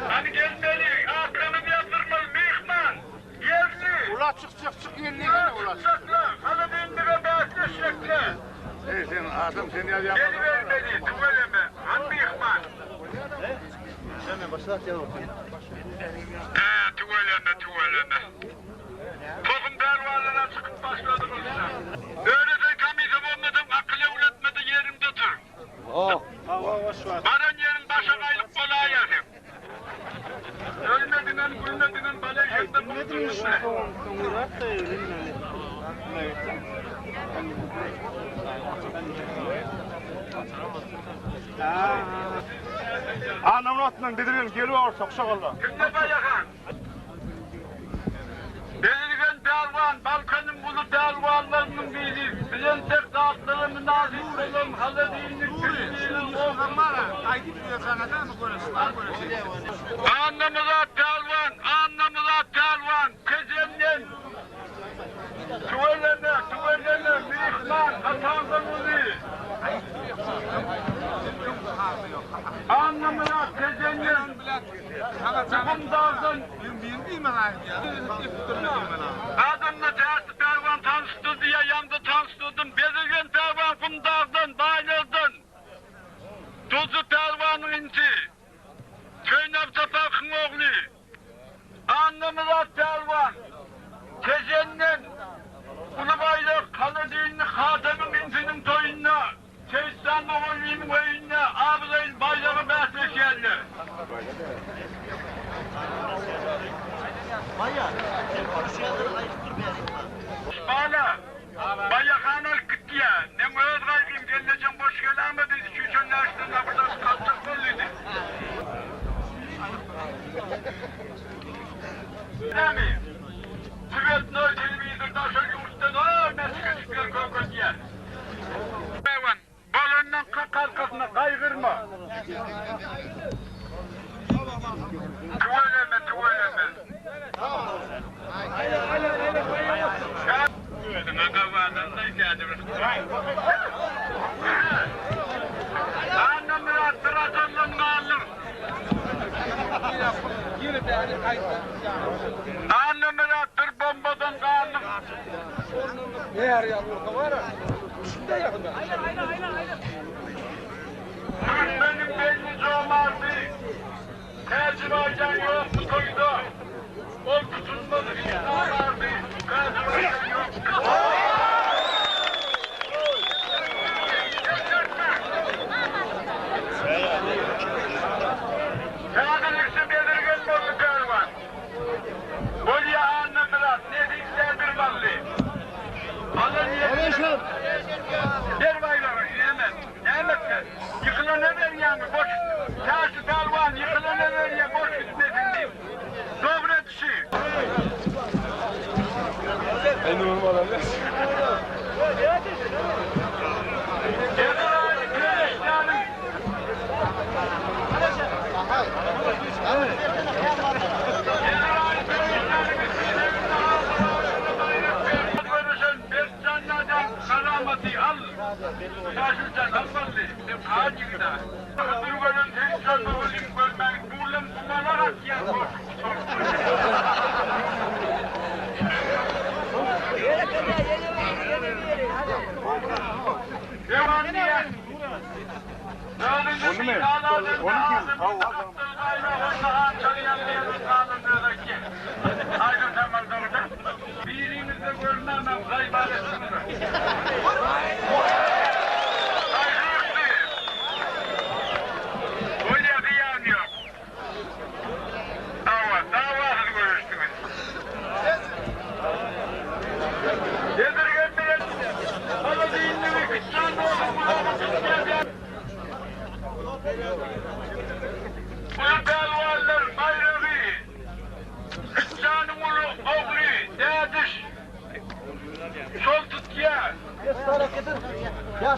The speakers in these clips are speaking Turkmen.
Hany gelmeli, atlaryny ýazdyrmaly, myhman, ýerli. Ula çyk çyk çyk ýerli ula. Çykjaklar, Haladinlige bäsleşjekler. Ey sen adam sen ýazýan. Gelibermeli, tüweleme, hany myhman. Hä, tüweleme, tüweleme. Tohum pälwanlara çykyp başladyňyz. Öyle sen komissiýa bolmasaň akyl öwretmede ýeriňde otur. Baran ýeriň başa gaýlyk bolaýýar seň. Ölmediňem, gülmediňem bala eşekden bukdurmyşmy? Anamyň atyndan Bedirgen gelip alsak şagalla. Kimde Baýahan? Bezirgen pälwan, Balkanyň uly pälwanlarynyň biri, bilentek zatlara mynasyp bolan Haladinlik Pirliniň ogly. Annamyrat pälwan, Annamyrat pälwan, Tejenden. Tüweleme, tüweleme, myhman, ataňdan uly. Annamyrat Tejenden. Juhum dagdan Adamda Täşli pälwan tanyşdyrdy ýa ýaňda tanyşdyrdym. Bezirgen pälwan Gumdagdan, baýlardan. Duzly pälwanyň inisi. Söýnap Sapakyň ogly. Annamyrat pälwan Tejenden uly baýrak Haladinli Hatamyň inisiniň toýunda Seýitjan mugallymyň öýünde abraýly baýraga bäsleşýärler. Bala, Baýahan alyp gitdiýä. Meň öz gaýgym, gelnejeň boş geläme diýdi, çüýşen näşden nabyrdaş gaçjak bol diýdi. Näme? Tswetnoý telewizorda şol ýurtdan o meçgeçikler kökedýär. Ewan, bolandan kak arkasyna gaýgyrma. Tüweleme, tüweleme. Özüňe gabadan-da Annamyrat bir atandan galdyň. Annamyrat bir bombadan galdyň. Türkmeniň belli jomardy Täjibaýjan ýokmy toýda? Ol tutunmaz hiç namardy Täjibaýjan ýokmy? Täzelikçe bezirgen boldy pälwan. Bolýa Annamyrat, nesip däldir bally. Alan ýerinden ber baýragy, näme, näme etsin? Ýykylana berýäňmi, boş, Täşli pälwan, ýykylana berýä, boş gitmesin diýip. Dogry edişi. Ezraýyl perişdäniň. Onymy? Ony kim? Hawa. Biriňizde görmemem gaýbar etsinler. Bolýa zyýan ýok. Hawa, dawasyz göreşdiňiz. Bezirgen bilen Holodilnigi Kiçjan dostuň gulagyna tutýar. Uly pälwanlar baýragy Kiçjanyň uly ogly Dädiş şol tutýar.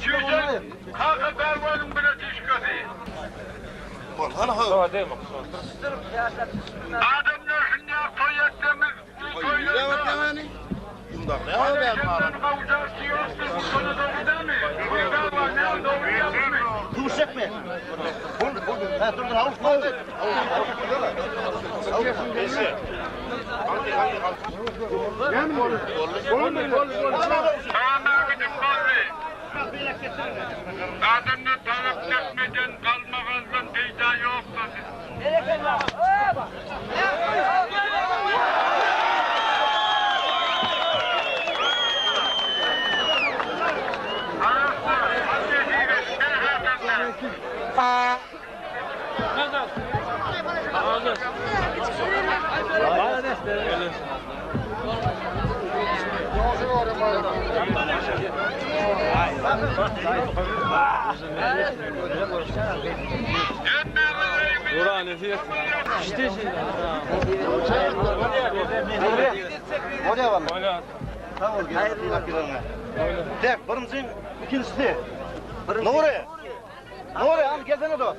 Çüýşen kaka pälwanyň bratişkasy. Adamlar şunýak toý etseňiz, uly toýlarda Aleşemden gawjarçy ýokdur, bu şona dogry dälmi? Tamam gidip boldy. Adamdan talap çekmeden galmagaldan peýda ýokdur. Tek birinji, ikinjisi. Nury. Nury, hany gelsene dost.